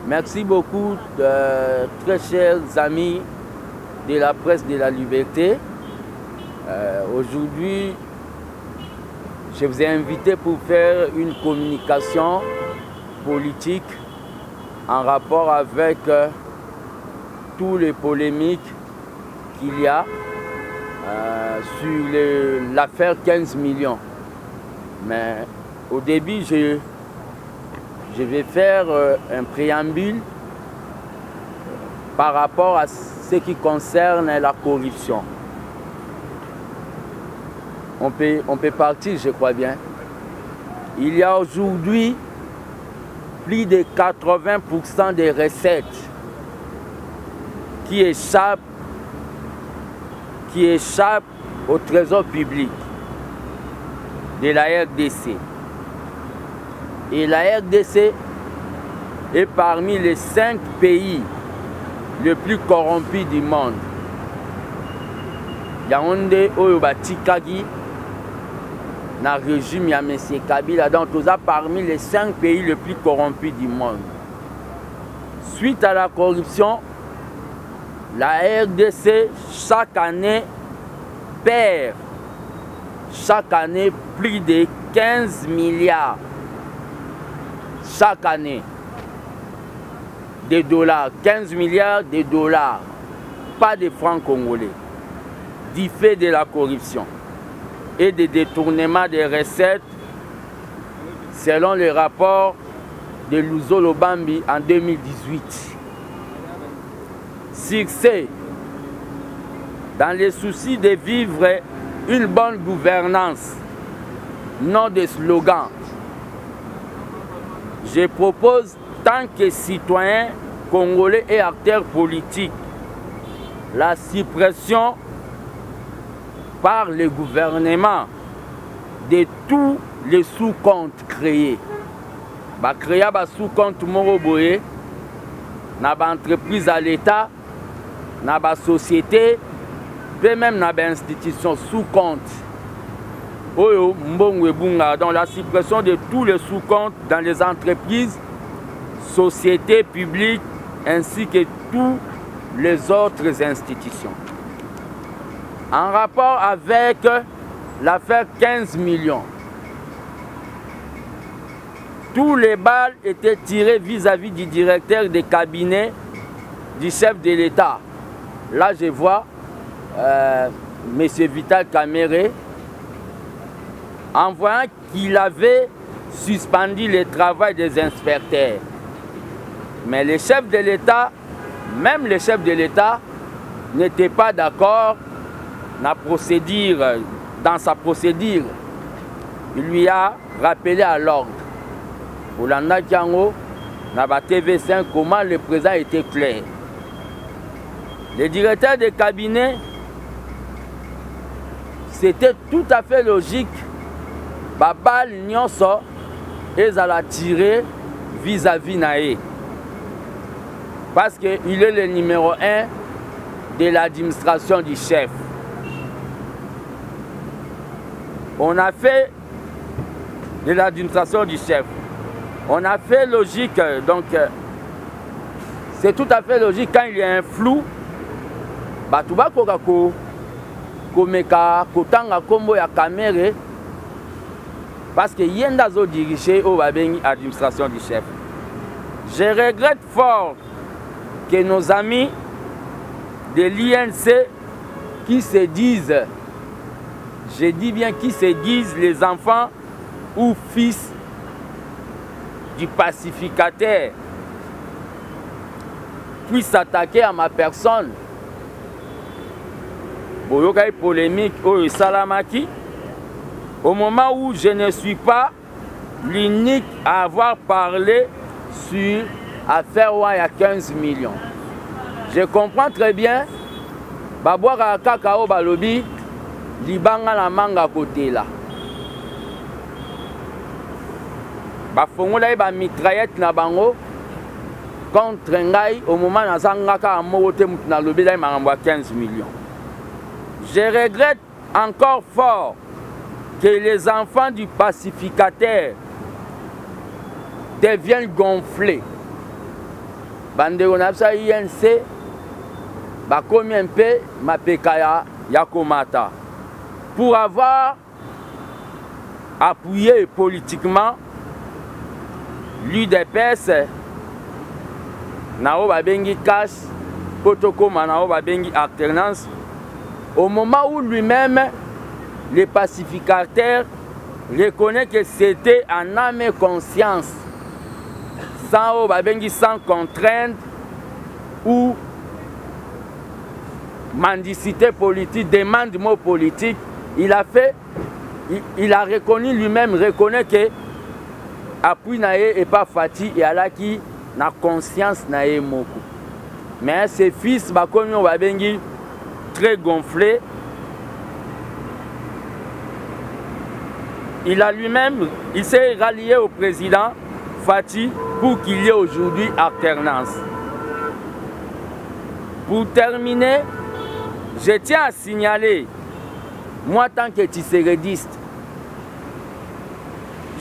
Merci beaucoup, très chers amis de la presse de la liberté. Aujourd'hui, je vous ai invité pour faire une communication politique en rapport avec tous les polémiques qu'il y a sur l'affaire 15 millions. Mais au début, je vais faire un préambule par rapport à ce qui concerne la corruption. On peut partir, je crois bien. Il y a aujourd'hui plus de 80% des recettes qui échappent au trésor public de la RDC. Et la RDC est parmi les cinq pays les plus corrompus du monde. Yango nde oyo batikaki na régime ya M. Kabila. Donc toza parmi les cinq pays les plus corrompus du monde. Suite à la corruption, la RDC chaque année perd, chaque année, plus de 15 milliards chaque année de dollars. 15 milliards de dollars, pas de francs congolais, du fait de la corruption et des détournements des recettes, selon le rapport de Luzolo Bambi en 2018. Succès dans les soucis de vivre une bonne gouvernance, non de slogans. Je propose, tant que citoyen congolais et acteur politique, la suppression par le gouvernement de tous les sous-comptes créés. Bacréa basous-compte moko boye na baentreprise ya l'État, na basociété, mpe même na bainstitution, sous-compte oyo mbongo ebungaka. Donc la suppression de tous les sous-comptes dans les entreprises, sociétés publiques ainsi que tous les autres institutions. En rapport avec l'affaire 15 millions, tous les balles étaient tirées vis-à-vis du directeur de cabinet du chef de l'État. Là, je vois M. Vital Kamerhe, en voyant qu'il avait suspendu le travail des inspecteurs. Mais le chef de l'État, même le chef de l'État, n'était pas d'accord la procédure, dans sa procédure. Il lui a rappelé à l'ordre. Olandaki yango na ba TV5, comment le président était clair. Le directeur de cabinet, c'était tout à fait logique. Baballes nyonso ezala tiré vis-à-vis na ye. Parce qu'il est le numéro 1 de l'administration du chef. On a fait de l'administration du chef. On a fait logique, donc c'est tout à fait logique, quand il y a un flou, bato bakoka ko komeka kotanga nkombo ya Kamerhe parce que ye nde azodirige oyo babengi administration du chef. Je regrette fort que nos amis de l'UNC qui se disent, je dis bien qui se disent les enfants ou fils du pacificateur, puissent s'attaquer à ma personne. Boyokaki polémique oyo esalamaki au moment où je ne suis pas l'unique à avoir parlé sur affaire wana ya 15 millions. Je comprends très bien, babwakaka kaka oyo balobi libanga na manga kotela. Bafongola ye bamitraillette na bango contre ngai au moment naza nga kaka moko te mutu nalobelaki makambo ya 15 millions. Je regrette encore fort que les enfants du pacificateur deviennent gonflés. Bandeko na biso ya UNC bakomi mpe mapeka ya, ya komata pour avoir appuyé politiquement l'UDPS na oyo babengi cash mpo tokóma na oyo babengi alternance au moment où lui-même le pacificateur reconnaît que c'était en âme et conscience sans oyo babengi sans contrainte ou mendicité politique demande mot politique il a fait il, il a reconnu lui-même reconnaît que appui na ye epa Fatshi eyalaki na conscience na ye moko mais ses fils bakomi oyo babengi très gonflé il a lui-même il s'est rallié au président Fatshi pour qu'il y ait aujourd'hui alternance. Pour terminer, je tiens à signaler, moi tant que tshisekediste,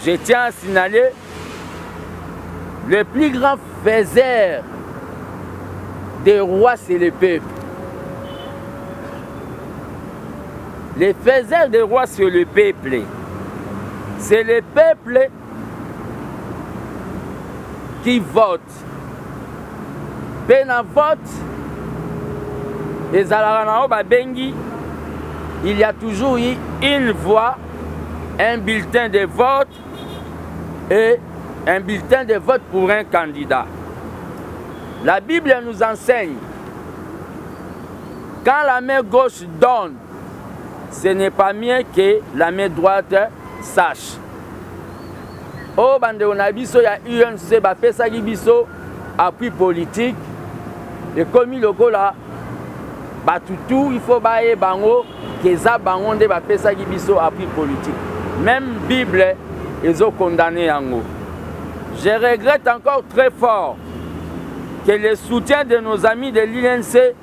je tiens à signaler le plus grand faiseur des rois, c'est le peuple. Le faiseur des rois, c'est le peuple. C'est le peuple qui vote. Mpe na vote ezalaka na oyo babengi il y a toujours eu une voix, un bulletin de vote et un bulletin de vote pour un candidat. La Bible nous enseigne, quand la main gauche donne, ce n'est pas mieux que la main droite sache. Oyo bandeko na biso ya UNC bapesaki biso appui politique ekomi lokola bato tout il faut bayeba yango ke eza bango nde bapesaki biso appui politique. Même Bible ezokondane yango. Je regrette encore très fort que le soutien de nos amis de l'UNC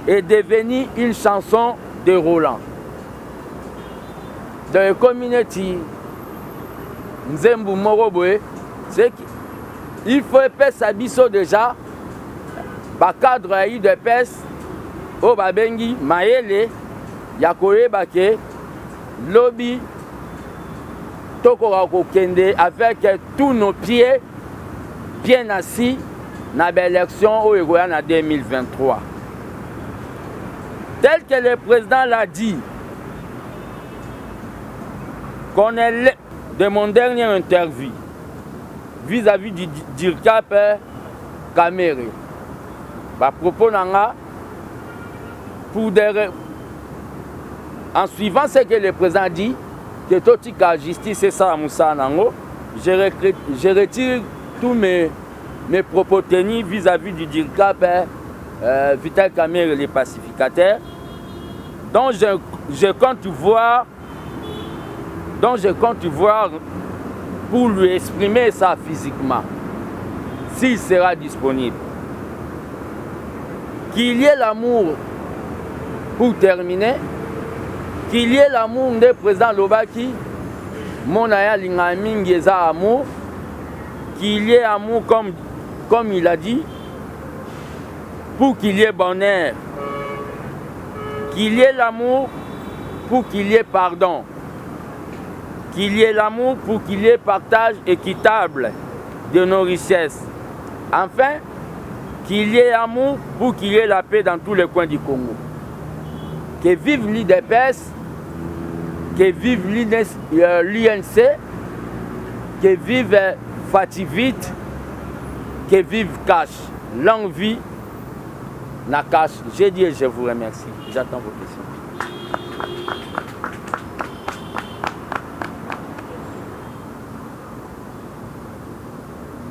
est devenu une chanson de Roland. Donc ekomi neti nzembo moko boye, il faut epesa biso déjà bacadre ya UDPS oyo babengi mayele ya koyeba ke lobi tokoka kokende avec tous nos pieds bien assis na baélection oyo ekoya na 2023. Tel que le président l'a dit, qu'on est de mon dernier interview vis-à-vis du Dircap Kamere, bapropos na nga pour des en suivant ce que le président dit que totika justice esala mosala nango, je retire tous mes propos tenus vis-à-vis du Dircap Vital Kamere le pacificateur, dont je compte voir dont je compte voir pour lui exprimer ça physiquement, s'il sera disponible. Qu'il y ait l'amour, pour terminer, qu'il y ait l'amour nde président lobaki mona ya alingaka mingi eza amour, qu'il y ait amour comme il a dit, pour qu'il y ait bonheur, qu'il y ait l'amour pour qu'il y ait pardon, qu'il y ait l'amour pour qu'il y ait partage équitable de nos richesses. Enfin, qu'il y ait amour pour qu'il y ait la paix dans tous les coins du Congo. Que vive l'UDPS, que vive l'UNC, que vive Fativit, que vive Cash. Longue vie na Cash. J'ai dit et je vous remercie. J'attends vos questions.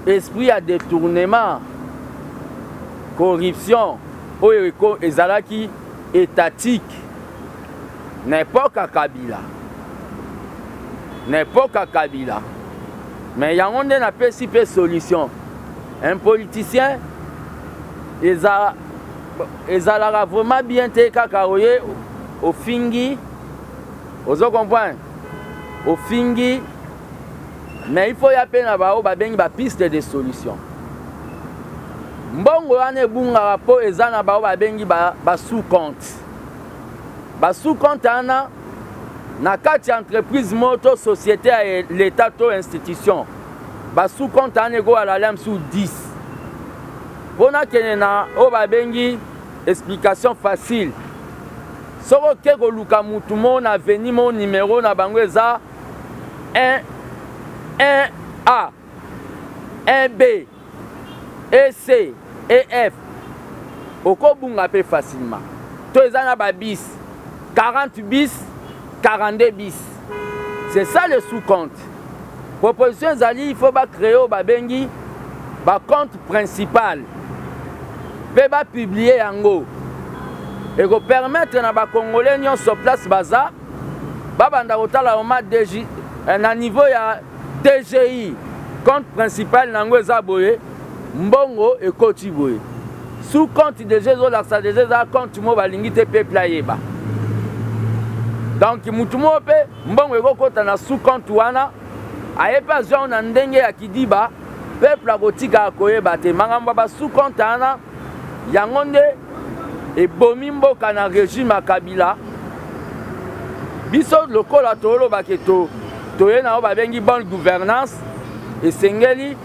Esprit ya détournement, corruption oyo ezalaki étatique na époque ya Kabila, na époque ya Kabila. Mais yango nde napesi mpe solution. Un politicien eza ezalaka vraiment bien te kaka oye ofingi, ozo comprendre, ofingi, mais il faut ya mpe na bao babengi bapiste de solution. Mbongo wana ebungaka mpo eza na bao babengi ba, ba sous compte. Ba sous compte wana na kati ya entreprise moko to société ya l'État to institution, ba sous compte wana ekoyala lem sous 10. Mpo nakende na oyo babengi explication facile, soki oke koluka mutu moko na avenue moko, numero na bango eza 1 1A 1B EC EF, okobunga mpe facilement. To eza na ba bis 40 bis, 42 bis, c'est ça le sous-compte. Proposition ezali, il faut bacréer oyo babengi bacompte principal mpe bapublier yango. Ekopermettre na Bacongolais nyonso place baza babanda kotala oma DG, na niveau ya DGI, compte principal na yango eza boye, mbongo ekoti boye. Sous compte déjà ezolakisa déjà eza compte moko balingi te peuple ayeba. Donc mutu moko mpe mbongo ekokota na sous compte wana, aye mpe azwa yango na ndenge ya kidiba, peuple akotikaka koyeba te. Makambo ya basous compte wana, yango nde ebomi mboka na régime ya Kabila. Biso lokola tolobaki, toye na oyo babengi bonne gouvernance, esengeli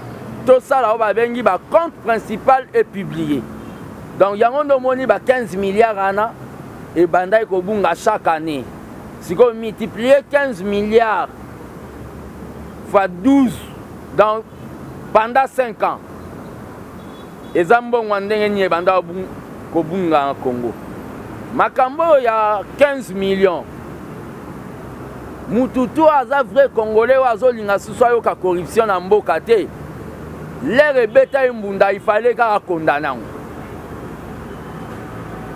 tosala oyo babengi bacompte principal et publié. Donc yango nde omoni ba 15 milliards wana ebandaki kobunga chaque année. Sikoyo multiplier 15 milliards fois 12, donc pendant 5 ans, eza mbongo ya ndenge nini ebanda kobunga na Congo? Makambo oyo ya 15 millions, mutu to aza vrai Congolais oyo azolinga susu ayoka corruption na mboka te, lere ebeta ye mbunda, ifale kaka kondana yango.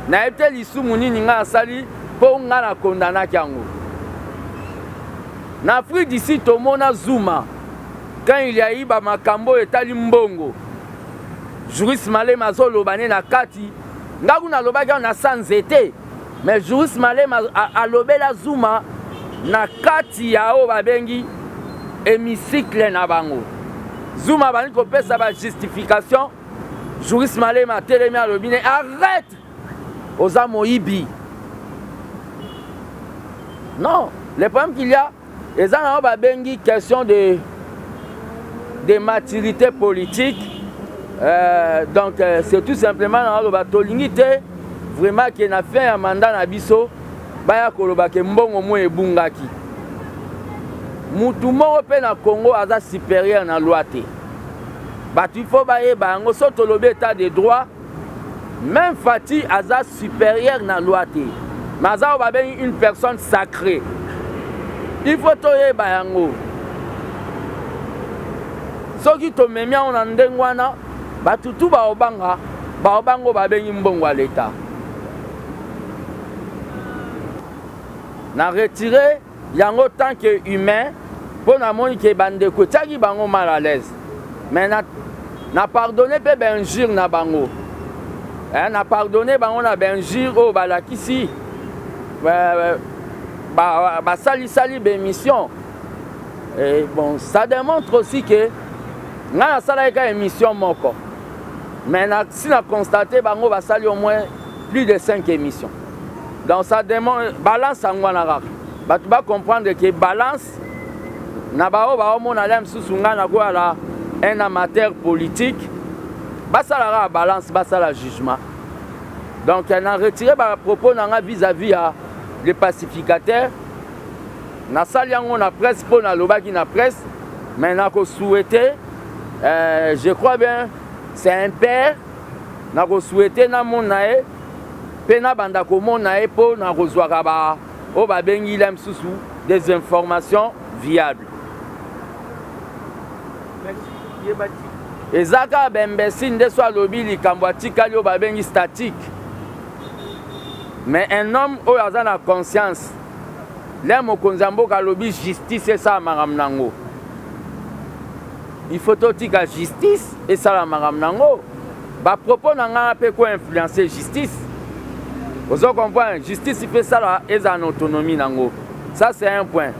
Nayebi te lisumu nini ngai asali mpo ngai nakondanaki yango. Na Afrique d'ici, tomona Zuma quand il y a eu bamakambo oyo etali mbongo, Julius Malema azoloba ne na kati. Nga kuna alobaki awa na sa nzete, mais Julius Malema alobela Zuma na kati ya oyo babengi hémicycle na bango. Zuma abandi kopesa bajustification, Julius Malema atelemi, alobi ne: "Arrête, oza moyibi." Non, le problème qu'il y a, eza na oyo babengi question de maturité politique. Donc c'est tout simplement na aloba tolingi te vraiment ke na fin ya mandat na biso baya koloba ke mbongo mo ebungaki. Mutu moko mpe na Congo aza supérieur na loi te. Bato, il faut bayeba yango. So tolobi état de droit, même Fatshi aza supérieur na loi te, mais aza oyo babengi une personne sacrée. Il faut toyeba yango. Soki tomemi yango na ndenge wana, bato tu baobanga, baobanga oyo babengi mbongo ya leta. Na retire yango tant que humain mpo namoni ke bandeko etiaki bango mal à l'aise, mais na pardonne mpe bainjure na bango, eh, na pardonne bango na bainjure oyo balakisi, basalisali baémission. Et bon, ça démontre aussi que ngai nasalaki ka émission moko, mais si na constate bango basali au moins plus de 5 émissions. Donc ça démontre balance yango wana kaka bato bacomprendre ke balance na bao baomona lia mosusu. Ngai nakoyala un amateur politique, basala kaka balance, basala jugement. Donc na retire bapropos na nga vis-à-vis ya le pacificateur. Nasali yango na presse mpo nalobaki na presse, mais nakosouhaite, je crois bien c'est un père, nakosouhaite namona ye mpe nabanda komona ye mpo nakozwaka ba oyo babengi la mosusu des informations viables. Eza kaka baimbécile nde so alobi likambo atikali oyo babengi statique. Mais un homme oyo aza na conscience, le mokonzi ya mboka alobi justice esala makambo nango, il faut totika justice esala makambo nango. Bapropos na ngai mpe koinfluence justice, ozo comprendre? Justice mpe esala, ezala na autonomie nango. Ça, c'est un point.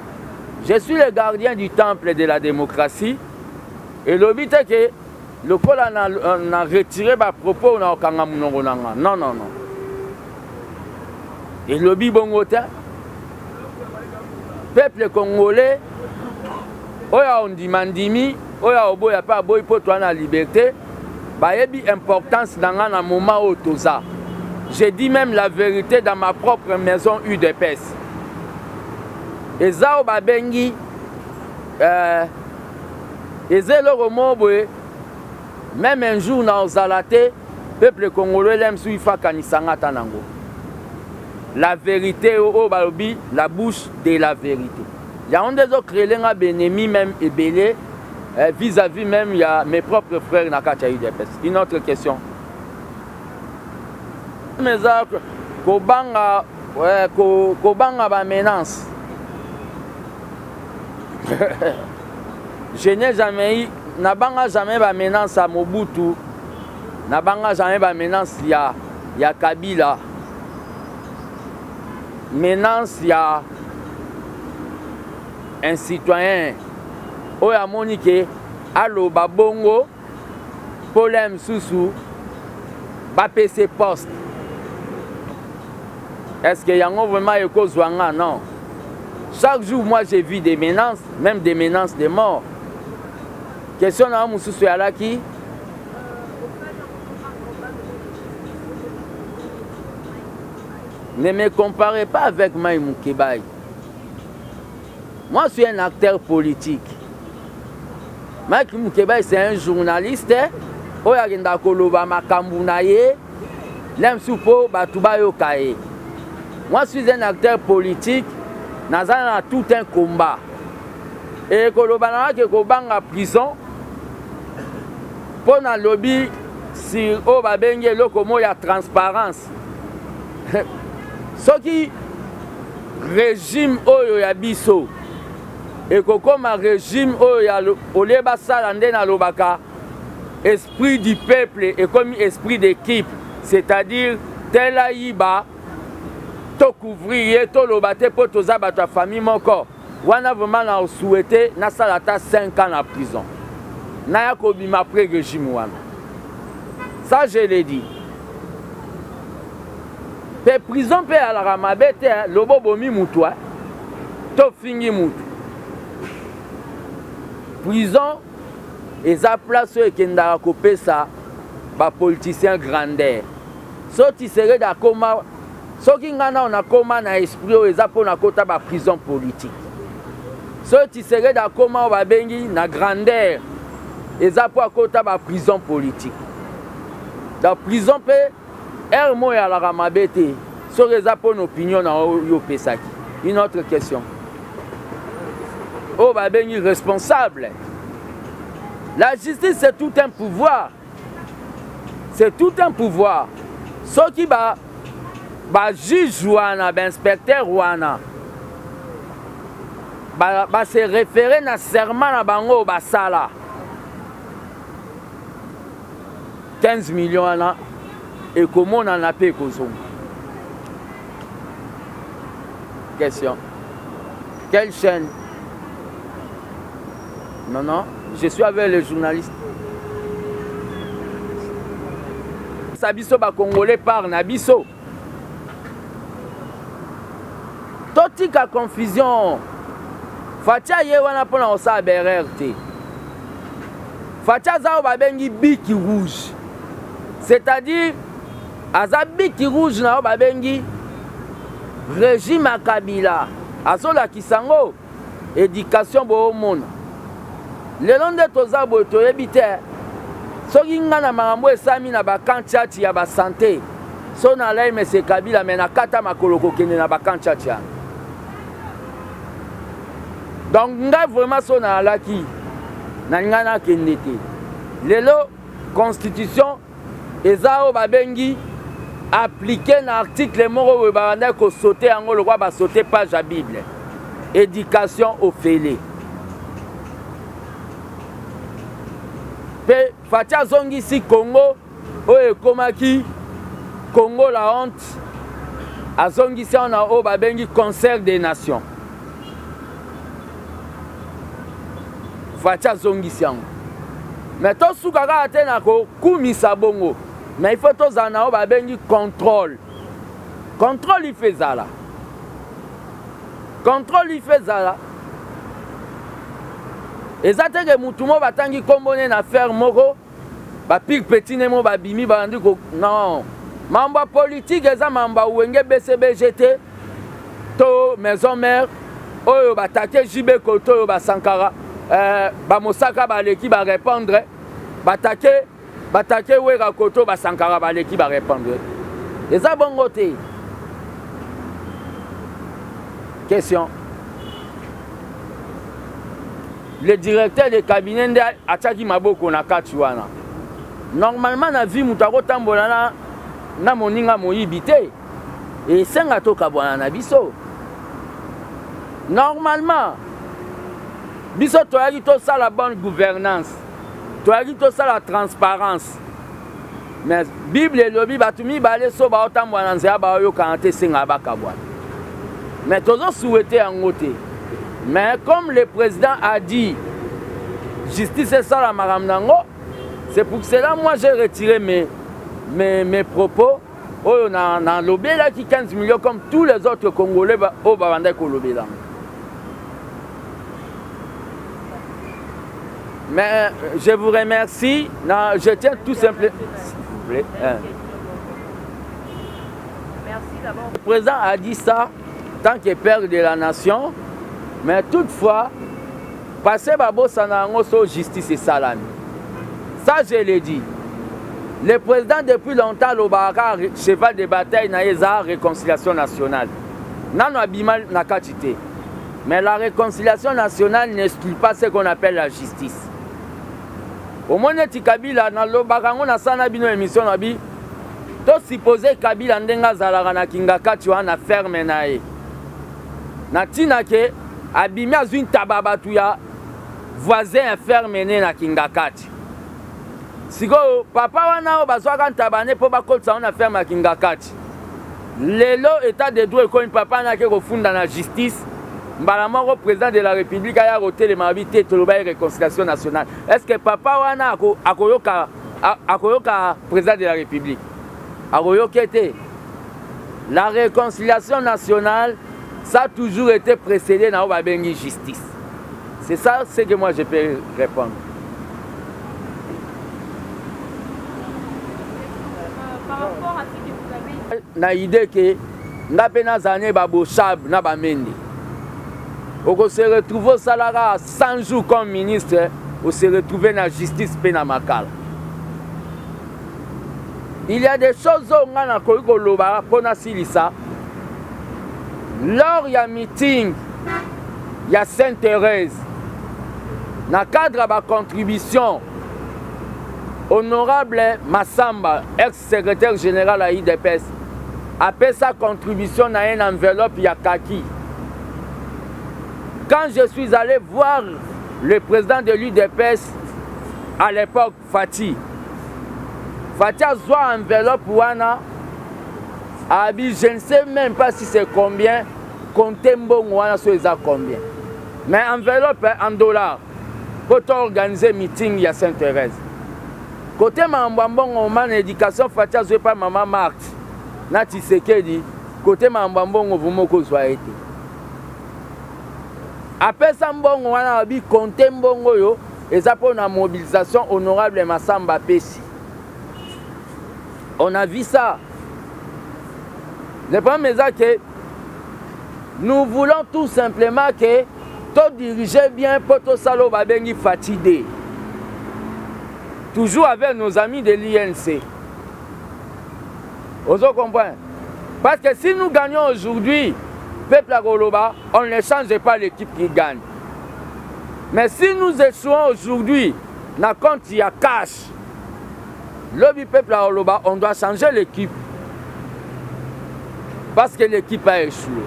Je suis le gardien du temple de la démocratie. Elobi te ke Lokola na, na retire ba propos na okanga munoko na nga. Non, non, non. Elobi bongo te. Peuple congolais oyo aondima ndimi, oyo aoboya pe aboyi po toa na liberté, bayebi importance na nga na moment oyo toza. Je dis même la vérité dans ma propre maison UDPS. Eza oyo babengi euh, Eza eloko moko boye meme un jour na ozala te peuple congolais lemsu il faut akanisa nga ata nango la verite oyo balobi la bouche de la verite yango nde ezo créele nga benemi meme ebele eh, vis-à-vis même ya mes propres frères na kati ya udps. Une autre question eza kobanga eh, kobanga ba menace. Je n'ai jamais eu, nabanga jamais ba menaces ya Mobutu, nabanga jamais ba menaces ya, ya Kabila, menace ya un citoyen oyo amoni ke aloba bongo pole mosusu bapese poste. Est-ce que yango vraiment ekozwa nga? Non. Chaque jour moi j'ai vu des menaces, même des menaces de mort. Question na mosusu eyalaki ne me comparez pas avec Mike Mukebayi. Moi, je suis un acteur politique. Mike Mukebayi, c'est un journaliste. Oyo akenda koloba makambo na ye lemsu mpo bato bayoka ye. Moi, je suis un acteur politique. Naza na tout un combat. E koloba na ke kobanga prison mpo nalobi sur oyo babengi eloko moko ya transparence. Soki regime oyo ya biso ekokoma regime oyo ya olie basala nde nalobaka esprit du peuple ekomi esprit d'équipe, c'est-à-dire tel ayiba to couvrir ye toloba te mpo toza bato ya famille moko wana. Vraiment na souhaite nasala ata 5 ans na prison, naya kobima après régime wana. Ça, je l'ai dit. Mpe prison mpe eyalaka mabe te. Lobo bomi mutu to fingi mutu, prison eza place oyo ekendaka kopesa bapoliticien grandeur. So Tshisekedi akoma, soki ngai nao nakoma na esprit oyo eza mpo nakota baprison politique. So Tshisekedi akoma oyo babengi na grandeur, eza mpo akota baprison politique. Donc prison mpe heure moko eyalaka mabe te soki eza mpona opinion na oyo opesaki. Une autre question oyo babengi responsable. La justice, c'est tout un pouvoir, c'est tout un pouvoir. Soki ba bajuge wana, bainspecteur wana base ba référé na serment na bango basala, 15 millions wana ekomonana mpe ekozonga. Question, quelle chaîne? Non, non, je suis avec les journalistes. Sa biso bacongolais par na biso totika confusion. Fatshi aye wana mpona kosala berere te. Fatshi aza oyo babengi bic rouge, c'est-à-dire aza bic rouge na oyo babengi régime ya Kabila. Azolakisa yango éducation. Boomona lelo nde toza boye, toyebi te soki nga na makambo esami na bakantiati ya basanté. So nalai mese Kabila me nakata makolo kokende na bakantiati wana. Donc ngai vraiment so naalaki nalingai nakende te. Lelo constitution eza oyo babengi appliqué na article moko boye, babandaki kosaute yango lokwa basaute page ya Bible. Éducation ofele mpe Fatshi azongisi Congo oyo ekomaki Congo la honte, azongisi yango na oyo babengi concert des nations. Fatshi azongisi yango. Mais tosuka kaka te na kokumisa bongo, mais il faut tozala na oyo babengi contrôle. Contrôle il faut ezala, contrôle il faut ezala. Eza te ke mutu moko batangi nkombo ne na affaire moko, bapire petit ne mo babimi babandi ko non. Mambo ya politique eza mambo ya Wenge BCBG te to Maison Mère oyo batake JB koto oyo basankara bamosaka baleki barépondre, batake Wera koto basankara baleki barépondre. Eza bongo te. Question, le directeur de cabinet nde atiaki maboko na kati wana. Normalement, na vie, moto akotambola na moninga moyibi te. Esenga tokabwana na biso. Normalement, biso toyaki tosala bonne gouvernance, toyaki tosala transparence. Mais Bible elobi bato mibale so baotambola na nzela, baoyokana te, esengaka bakabwana. Mais tozosouhaiter yango te. Mais comme le président a dit justice esala makambo nango, c'est pour cela moi j'ai retiré mes propos oyo nalobelaki 15 millions, comme tous les autres Congolais oyo babandaki kolobela. Mais je vous remercie. Na, je tiens tout simplement, s'il vous plaît, hein. Merci d'abord. Le président a dit ça tant que père de la nation, mais toutefois passé babosana yango so justice esalami. Ça, je l'ai dit, le président depuis longtemps alobaka cheval de bataille na ye eza réconciliation nationale. Nano abima na kati te. Mais la réconciliation nationale n'exclut pas ce qu'on appelle la justice. Omoni eti Kabila, nalobaka yango, nasala na bino émission na bi tosupposer Kabila ndenge azalaka na Kingakati wana na ferme na ye, na ntina ke abimi, azwi ntaba bato ya voisin ya ferme ne na Kingakati. Sikoyo papa wana oyo bazwaka ntaba ne mpo bakotisa ngo na ferme ya Kingakati, lelo état de droit ekomi, papa wana ake kofunda na justice. Mbala moko président de la République aya kotelema, abi te, toloba ye réconciliation nationale. Est ce que papa wana akoyoka président de la République? Akoyoka te. La réconciliation nationale, ça a toujours été précédé na oyo babengi justice. C'est ça ce que moi je peux répondre. Par rapport à ce que vous avez Na idée ke nga mpe nazala ne baboshab na bamende, okose retrouver osalaka 100 jours comme ministre, ose retrouver na justice mpe na Makala. Il y a des choses oyo nga nakoki koloba mpo nasilisa. Lors ya meeting ya Sainte Thérèse, na cadre ya bacontribution, honorable Masamba, ex secrétaire général ya UDPS, apesa contribution na ye na enveloppe ya kaki. Quand je suis allé voir le président de l'UDPS à l'époque, Fati, Fati azwa enveloppe wana, abi: «Je ne sais même pas si c'est combien, compte mbongo wana so eza combien.» Mais enveloppe en dollars mpo toorganiser meeting ya Sainte Thérèse. Kote makambo ya mbongo ma na éducation, Fati azwi epai mama Marthe na Tshisekedi. Kote makambo ya mbongo, vuma okozwa ye te. Apesa mbongo wana, abi compte mbongo oyo eza mpo na mobilisation. Honorable Masamba apesi, on a vu ça. Le problème eza ke nous voulons tout simplement que todirige bien mpo tosala oyo babengi fatide, toujours avec nos amis de l'UNC. Ozo comprendre? Parce que si nous gagnons aujourd'hui, peuple akoloba on ne change pas l'équipe qui gagne. Mais si nous échouons aujourd'hui na compte ya cash, lobi peuple akoloba on doit changer l'équipe parce que l'équipe a échoué.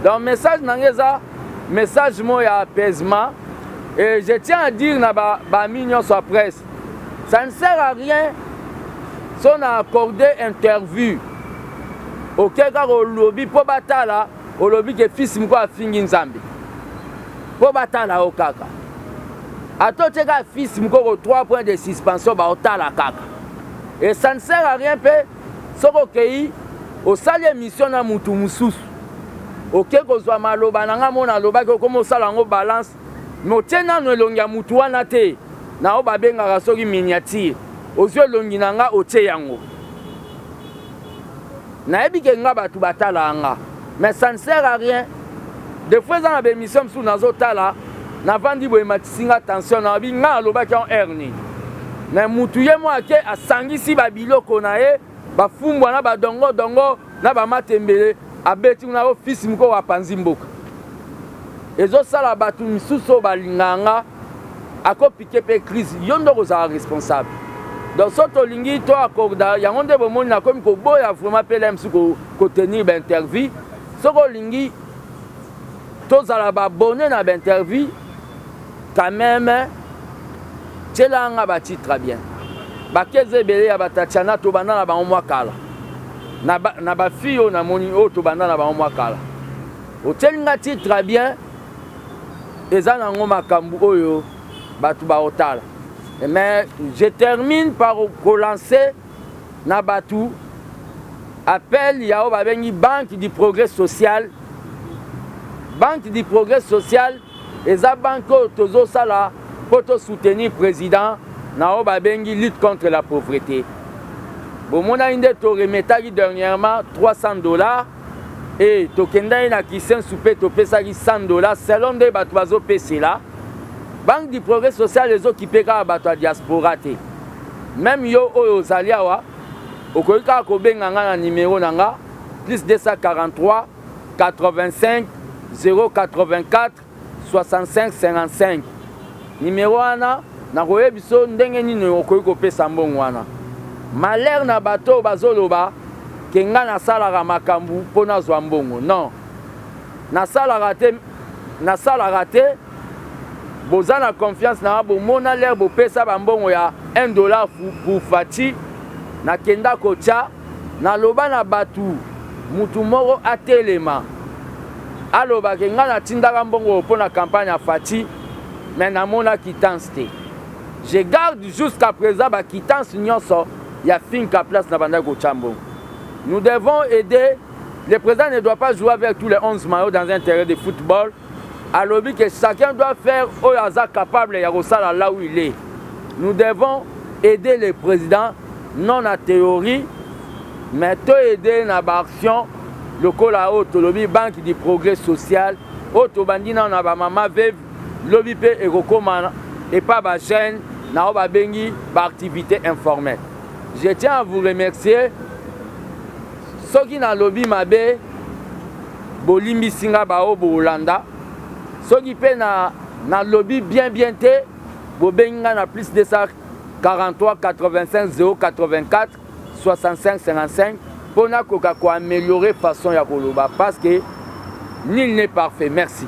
Donc message na ngai eza message moko ya apaisement. Et je tiens à dire na bami nyonso ya presse, ça ne sert à rien so na accordé interview, oke kaka olobi mpo batala, olobi ke fils moko afingi Nzambe mpo batala yo kaka. Ata otie kaka fils mukoko 3 points de suspension, baotala kaka et ça ne sert à rien. Mpe soki okei osali émission na mutu mosusu, oke kozwa maloba na nga mona alobaki, okoma osala yango balance, mais otie nano elongi ya mutu wana te na oyo babengaka soki miniature. Ozwi elongi na nga, otie yango, nayebi ke nga bato batala nga, mais ça ne sert à rien. Des fois eza na baémission mosusu nazotala, navandi boye, matisi nga tension, nayebi nga alobaki en aire nini, mais mutu ye mo ake asangisi babiloko na ye, bafumbwa na badongodongo na bamatembele, abeti kuna o fils moko apanzi mboka. Ezosala bato misusu oyo balingaka nga akopike mpe crise. Yo nde okozala responsable. Donc so tolingi to accorda yango nde bomoni nakomi koboya vraiment mpe la mosusu kotenir bainterview. Soki olingi tozala babone na bainterview, quand même tiela nga batitre bien. Bakeza ebele ya batatiana, tobanda na bango mwa kala na bafille oyo namoni oyo tobanda na bango mwa kala. Otieli nga titre bien, eza nango makambo oyo bato baotala. Mais je termine par kolancer na bato appel ya oyo babengi Banque du Progrès Social. Banque du Progrès Social eza banque oyo tozosala mpo tosoutenir président na oyo babengi lutte contre la pauvreté. Bomonaki nde toremetaki dernièrement 300 $ e tokendaki na Kisensu mpe topesaki 100 $, selon nde bato bazopesela. Banque du Progrès Social ezokipe kaka bato ya diaspora te. Même yo oyo ozali awa, okoki kaka kobenga nga na nimero na nga plus 243 85 084 65 55. Nimero wana nakoyebi biso ndenge nini okoki kopesa mbongo wana. Malheur na bato oyo bazoloba ke nga nasalaka makambo mpo nazwa mbongo. Non, nasalaka te, nasalaka te. Boza na confiance na bomona l'heure bopesa bambongo ya 1 $ pour Fatshi. Nakenda kotya, naloba na bato, mutu moko atelema alobake ngai natindaka mbongo mpo na campagne ya Fatshi, mais namona quittance te. Je garde jusqu'à présent baquittance nyonso ya finca place na bandaki kotya mbongo. Nous devons aider le président. Ne doit pas jouer avec tous les 11 maillots dans un terrain de football. Alobi que chacun doit faire oyo aza capable ya kosala là où il est. Nous devons aider le président, non na théorie, mais to aider na baaction lokola oyo tolobi Banque du Progrès Social oyo tobandi nano na bamama veuve, lobi mpe ekokóma epa bajeune na oyo babengi baactivité informelle. Je tiens à vous remercier. Soki nalobi mabe, bolimbisi nga bao bolanda. Soki mpe nalobi bien bien te, bobengi nga na plus 243 85 084 65 55 mpo nakoka koaméliorer façon ya koloba, parce que nul n'est parfait. Merci.